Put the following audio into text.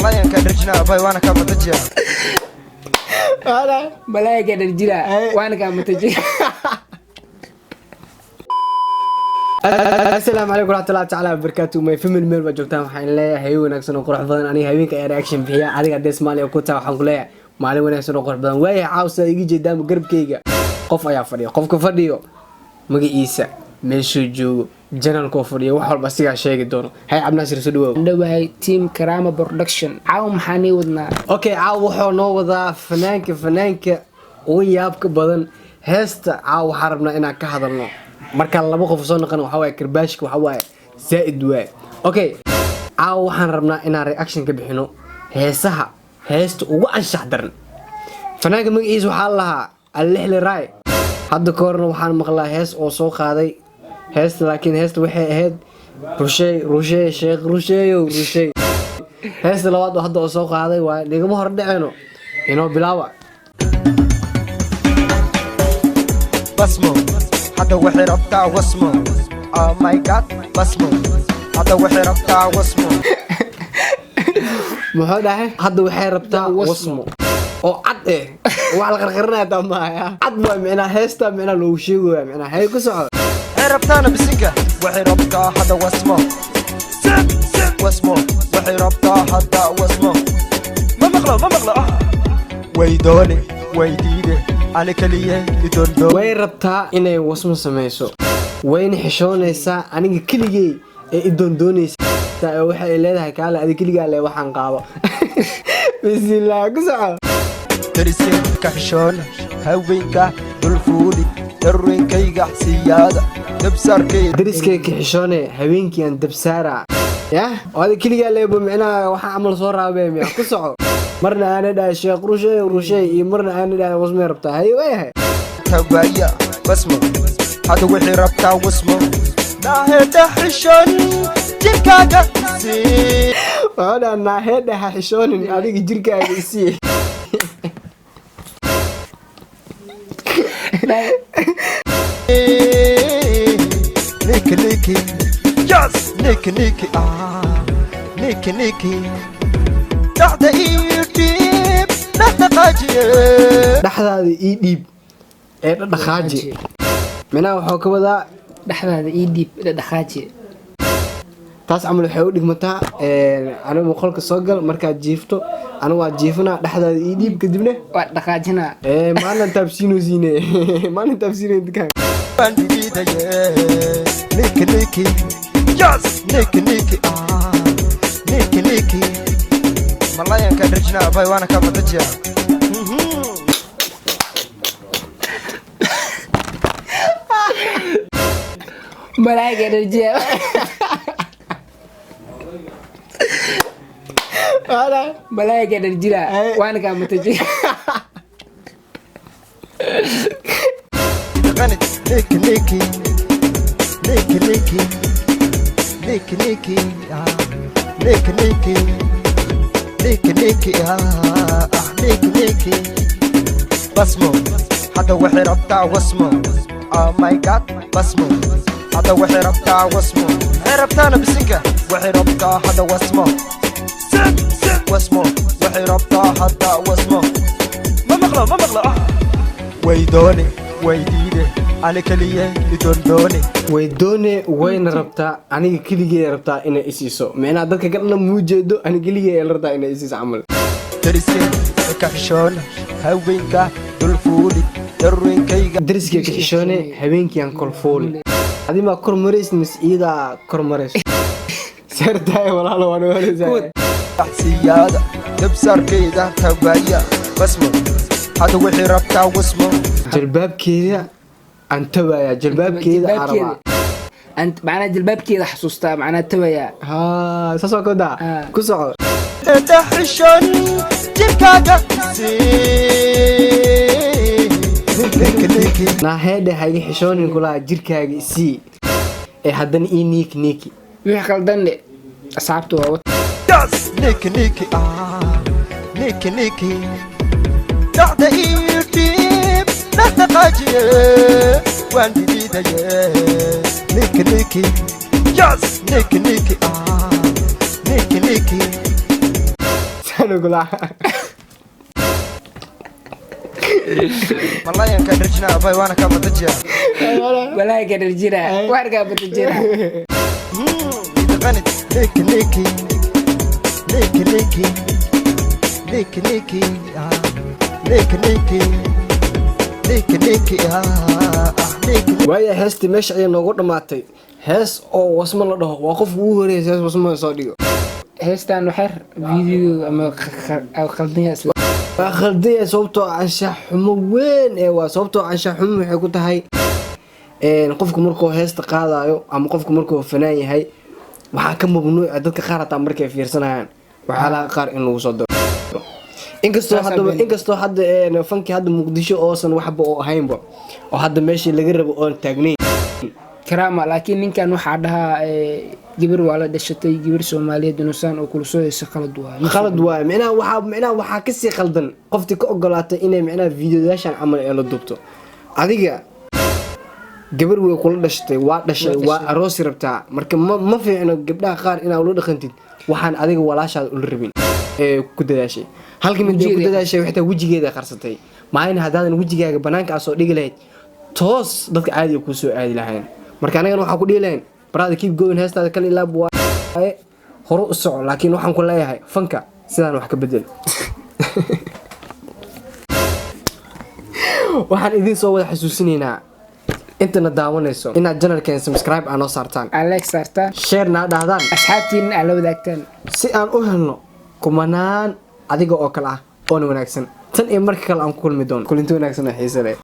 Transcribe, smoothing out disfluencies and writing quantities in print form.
Malayanka dharjina abay waana kaa matajiya. Malaayiga dharjira waana kaa mataji. Asalaamu calaykum waraxmatullahi tacaala wabarakaatu, my family, meel baa joogtaan. Waxaan leeyahay habeen wanaagsan oo qurux badan. Aniga habeenka ayaa reaction bixiya. Adiga haddee Soomaaliya ku tahay, waxaan ku leeyahay maalin wanaagsan oo qurux badan. Waayahay, caawsa iga jeedaama garabkayga qof ayaa fadhiya. Qofka fadhiyo magaciisa, meeshuu joogo, janalkoo fadhiyo, wax walba asigaa sheegi doono. Hay Cabdinaasir, soo dhawaaw. Dhowahay, team Karama Production. Caawa maxaa nii wadnaa? Okay, caaw wuxuu noo wadaa fanaanka ugu yaabka badan. Heesta caaw waxaan rabnaa inaan ka hadalno. Markaan laba qof soo noqon, waxaa waaye karbaashka, waxaa waaye zaa'id waaye. Okay, caaw waxaan rabnaa inaan reaction ka bixino heesaha, heesta ugu anshax daran. Fanaanka magaciisa waxaa la lahaa Alixli Raay. Hadda ka horna waxaan maqlaa hees oo soo qaaday heesta, laakiin heesta waxay ahayd "Rushey rushey sheekh rusheeyow rushey". Heesta labaad oo hadda oo soo qaaday waa nigama hor dhaceyno, inoo bilaaba. Basmo hadda waxay rabtaa wasmo. Oh my God, basmo hadda waxay rabtaa wasmo. Muxuu dhahay? Hadda waxay rabtaa wasmo. Wasmo oo cad eh, wax la qarqarinaya taa maaya, cad waa micnaa heesta, micnaa loogu sheegaya, micnaa hay ku soco. Waxay rabtaana bisinka, waxay rabtaa hadda wasmo, wasmo waxay rabtaa hadda wasmo. Ma maqlo, ma maqlo, ah. Way doone, way diide, ani kaliye idondoo. Way rabtaa inay wasmo samayso, wayna xishoonaysaa. Aniga keligey ee i doondoonaysa ee waxay leedahay kaale, adiga keligaa le waxaan qaabo. Bismillah, ku soco. Dariska ka xishoona, haweenka dulfuuli, darweynkayga siyaada dabsaarkayda. Dariskay ka xishoone, habeenkii aan dabsaara yah oo adiga keligaa leebo, micnaha waxaa camal soo raabee miya. Ku soco. Marna aana dhahay sheekh rushey rushey iyo marna aana dhahay wasmay rabtaa. Hay waayahay. Tawaaya basmo hadda waxay rabtaa wasmo, naahedha xishoon jirkaaga sii. Wuxuu dhaha naaheedha ha xishoonin, adiga jirkaaga isii. Niki niki, yes, niki niki, ah, niki niki, dhacda ii dhiib, dhaqdhaqaajiye. Dhexdaada ii dhiib ee dhadhaqaaji, micnaha waxuu ka wadaa Dhexdaada ii dhiib, dhaqaaji. Taas camal waxay u dhigmataa anigu qolka soo gal markaad jiifto, anigu waa jiifanaa, dhexdaada ii dhiib, kadibna waa dhaqaajinaa. Maalin taabsiino siine, maalin taabsiino dukaan. Baan dhidiidaye, niki niki, yes, niki niki, ah, niki niki, malayanka dharjina abay waana kaa matajiya. Malaayiga dharjira. Malaayiga dharjira waana kaa mataji. Dhaqanid niki niki niki niki niki niki, ah, niki niki niki niki, ah, ah, niki niki, basmo hadda waxay rabtaa wasmo. Oh my God, basmo hadda waxay rabtaa wasmo. Waxay rabtaana bisinka, waxay rabtaa hadda wasmo, wasmo waxay rabtaa hadda wasmo. Ma maqlo, ma maqlo, ah. Way doone, way diide, ani kaliye idondoone. Way doone, wayna rabtaa, aniga keligey rabtaa inay isiiso. Micnaha dadka kalena muu jeedo, aniga keligey ay rabtaa inay isiiso camal. Dariska ka xishoona, haweenka dulfuuli, darweynkayga. Dariskay ka xishoone, habeenkii aan kor fuuli. Adi maa kor maraysid mise iyadaa kor marayso? Seertaay walaalo, waan waleysaa. Siyaada dabsaarkayda tawaaya, basmo hadda waxay rabtaa wasmo. Jalbaabkeeda aan tabayaa, jalbaabkeeda aan rabaa. Macnaa jilbaabkeeda xasuustaa, macnaa tabayaa. Haa, saas waa kodaa. Ah. Ku soco. Edha xishoon jirkaaga sii, niki niki. Naaheedhe ha iga xishoonin kulaha, jirkaaga isii ee haddana ii niiki niiki. Wixii qaldan dhe asxaabta waa. Yes, niki niki, ah, niki niki, dhacda ii dhiib, dhaqdhaqaajiye, waan dhidiidaye, niki niki, yes, niki niki, ah, niki niki. Taqaani kula. Malayan kaa dharjinaa, abay, waana kaa matajiya. Malaayga dharjira, waana kaa matajira. Taqaanid niki niki niki niki niki niki ah, niki niki niki niki ah, ah, niki. Waaya, heestii meesha ayay noogu dhammaatay. Hees oo wasmo la dhaho waa qofka ugu horeeyay hees wasmo soo dhigo. Heestan waxyar video ama qaldan yahay isla. Waa khaldaya, sababtoo ah anshax xumo weyn ee waa, sababtoo ah anshax xumo waxay ku tahay qofku markuu heesta qaadayo ama qofku markuu fanaan yahay, waxaa ka mamnuuca dadka qaar hataa markay fiirsanayaan waxyaalaha qaar in lagu soo daro, inkastoo Saasaa haddaba been. Inkastoo hadda fankii hadda Muqdisho oosan waxba oo ahaynba oo hadda meeshii laga rabo oon taagnayn. Karaama, laakiin ninkan waxaa dhahaa gabar waa la dhashatay, gabar Soomaaliyeed, inusaan oo kula soo heyso qalad waaye. Khalad waaye. Micnaha waxaa kasii khaldan qoftii ka ogolaatay inay micnaha videoyaashan camal ee la duubto. Adiga gabar way kula dhashatay, waa dhashay, Waa waa dhashay. Aroosi rabtaa. Marka ma fiicno gabdhaha qaar inaad ula dhaqantid waxaan adiga walaashaada ula rabin ee ku dadaashay halka mid ay ku Wejigeeda. dadaashay, xitaa wejigeeda qarsatay. Maalin haddaadan wejigaaga banaanka aa soo dhigi lahayd, toos dadka caadiga kuu soo aadi lahayn. Marka anagana waxaa ku dhihi lahayn, brother, keep going, heestaada kal ilaab waaye, hore u soco. Laakiin waxaan ku leeyahay, fanka sidaan wax ka bedel. Waxaan idin soo wada xasuusinaynaa intana daawanayso inaad channelkeen subscribe aa noo saartaan, Aa like saartaan, share naa dhahdaan, asxaabtiina aa la wadaagtaan, si aan u helno kumanaan adiga oo kale ah oona wanaagsan. Tan iyo marka kale aan ku kulmi doono, kulinti wanaagsan oo xiise leh.